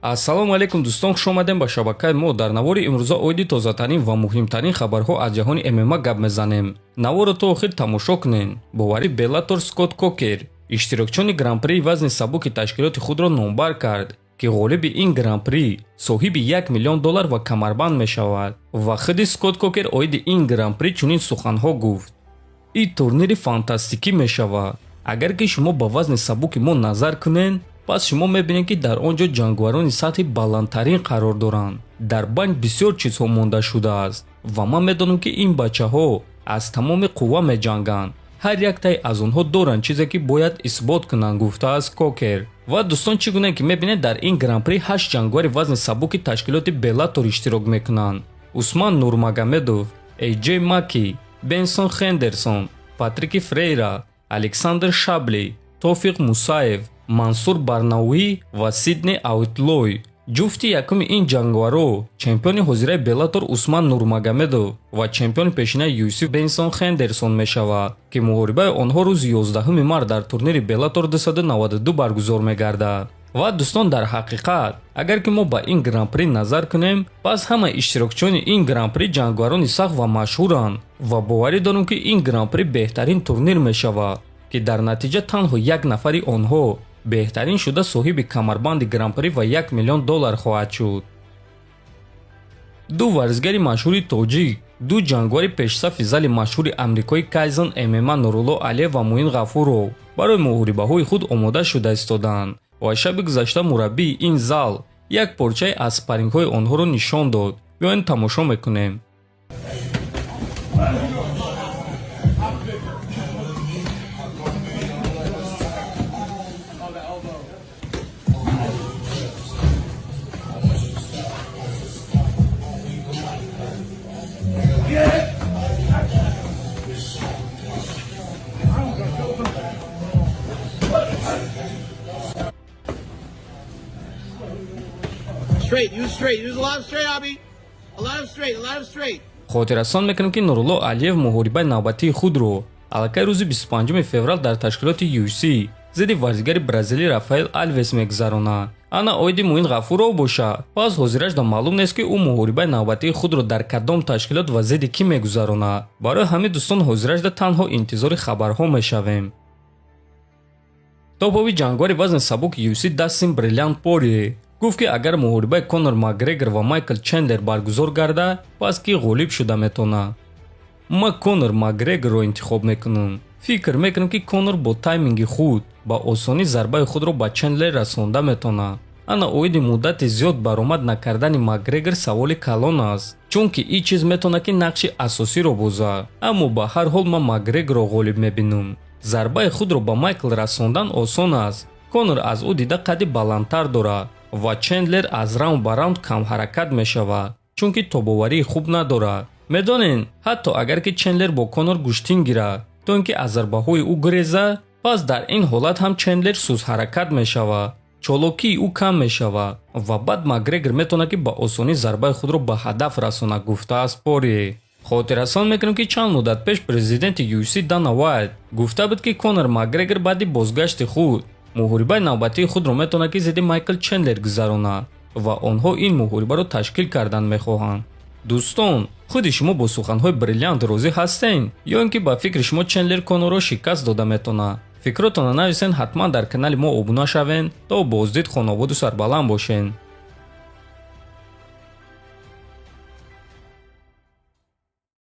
Ассалому алайкум дӯстон, хуш омадем ба шабакаи мо. Дар навори имрӯза оиди тозатарин ва муҳимтарин хабарҳо аз ҷаҳони ММА гап мезанем. Наворро то охир тамошо кунед. Боварӣ Беллатор Скотт Кокер иштирокчиёни гран-прии вазни сабуки ташкилоти худро номбар кард, ки ғолиби ин гран-при соҳиби 1 миллион доллар ва камарбанд мешавад. Ва худи Скотт Кокер оиди ин гран-при чунин суханҳо гуфт: «Ин турнири фантастикӣ мешавад. Агар ки шумо ба вазни сабуки мо назар кунед, пас шумо мебинед, ки дар он ҷо ҷанговарони сатҳи баландтарин қарор доранд. Дар банк бисёр чизҳо монда шудааст ва ман медонам, ки ин бачаҳо аз тамоми қувва меҷанганд. Ҳар яктае аз онҳо доранд чизе, ки бояд исбот кунанд», гуфтааст Кокер. Ва дӯстон, чӣ гуна ки мебинед, дар ин гран-при ҳашт ҷанговари вазни сабуки ташкилоти Беллатор иштирок мекунанд: Усман Нурмагомедов, Эйҷей Маки, Бенсон Хендерсон, Патрики Фрейра, Александр Шабли, Тофиқ Мусаев, Мансур Барнауӣ ва Сидни Аутлой. Ҷуфти якуми ин ҷанговаро чемпиони ҳозираи Беллатор Усман Нурмагомедов ва чемпиони пешинаи UFC Бенсон Хендерсон мешавад, ки муҳорибаи онҳо рӯзи 11 март дар турнири Беллатор 292 баргузор мегардад. Ва дӯстон, дар ҳақиқат, агар ки мо ба ин гран-при назар кунем, пас ҳама иштирокчиёни ин гран-при ҷанговарони сахт ва машҳуранд ва боварӣ дорем, ки ин гран-при беҳтарин турнир мешавад, ки дар натиҷа танҳо як нафари онҳо беҳтарин шуда, соҳиби камарбанди гран-при ва 1 миллион доллар хоҳад шуд. Ду варзигари машҳури тоҷик, ду ҷанговари пешсафи зали машҳури амрикои Кайзен ММА, Нурулло Алиев ва Муин Ғафуров, барои муҳорибаҳои худ омода шуда истоданд ва шаби гузашта мураббии ин зал як порчае аз спаррингҳои онҳоро нишон дод. Биёед, тамошо мекунем. Straight, use straight, use a lot of straight, Abby. A lot of straight, a lot of straight. Хотиррасон мекунем, ки Нурулло Алиев муҳорибаи навбатии худро аллакай рӯзи 25 феврал дар ташкилоти UFC зидди варзигари бразилӣ Рафаэл Алвес мегузаронад. Ана оиди Муин Ғафуров бошад, пас ҳозирашда маълум нест, ки ӯ муҳорибаи навбатии худро дар кадом ташкилот ва зидди кӣ мегузаронад. Барои ҳамин, дӯстон, ҳозирашда танҳо интизори хабарҳо мешавем. Топови ҷанговари вазни сабук UFC Дастин Бриллиант Порье гуфт, ки агар муҳорибаи Конор Макгрегор ва Майкл Чендлер баргузор гардад, пас кӣ ғолиб шуда метавонад? «Ман Конор Макгрегорро интихоб мекунам. Фикр мекунам, ки Конор бо тайминги худ ба осонӣ зарбаи худро ба Чендлер расонда метавонад. Ана оиди муддати зиёд баромад накардани Макгрегор саволи калон аст, чунки ин чиз метавонад, ки нақши асосиро бозад, аммо ба ҳар ҳол ман Макгрегорро ғолиб мебинам. Зарбаи худро ба Майкл расондан осон аст. Конор аз ӯ дида қадди баландтар дорад ва Чендлер аз раунд ба раунд камҳаракат мешавад, чунки тобоварии хуб надорад. Медонед, ҳатто агар ки Чендлер бо Конор гӯштин гирад, то ин ки аз зарбаҳои ӯ гурезад, пас дар ин ҳолат ҳам Чендлер сустҳаракат мешавад, чолокии ӯ кам мешавад ва баъд Макгрегор метавонад, ки ба осонӣ зарбаи худро ба ҳадаф расонад», гуфтааст Порье. Хотиррасон мекунем, ки чанд муддат пеш президенти UFC Дана Вайт гуфта буд, ки Конор Макгрегор баъди бозгашти худ муҳорибаи навбатии худро метавонад, ки зидди Майкл Чендлер гузаронад ва онҳо ин муҳорибаро ташкил кардан мехоҳанд. Дӯстон, худи шумо бо суханҳои Бриллиант розӣ ҳастед ё ин ки ба фикри шумо Чендлер Конорро шикаст дода метавонад? Фикротонро нависен, ҳатман дар канали мо обуна шавен. То боздид, хонободу сарбаланд бошен.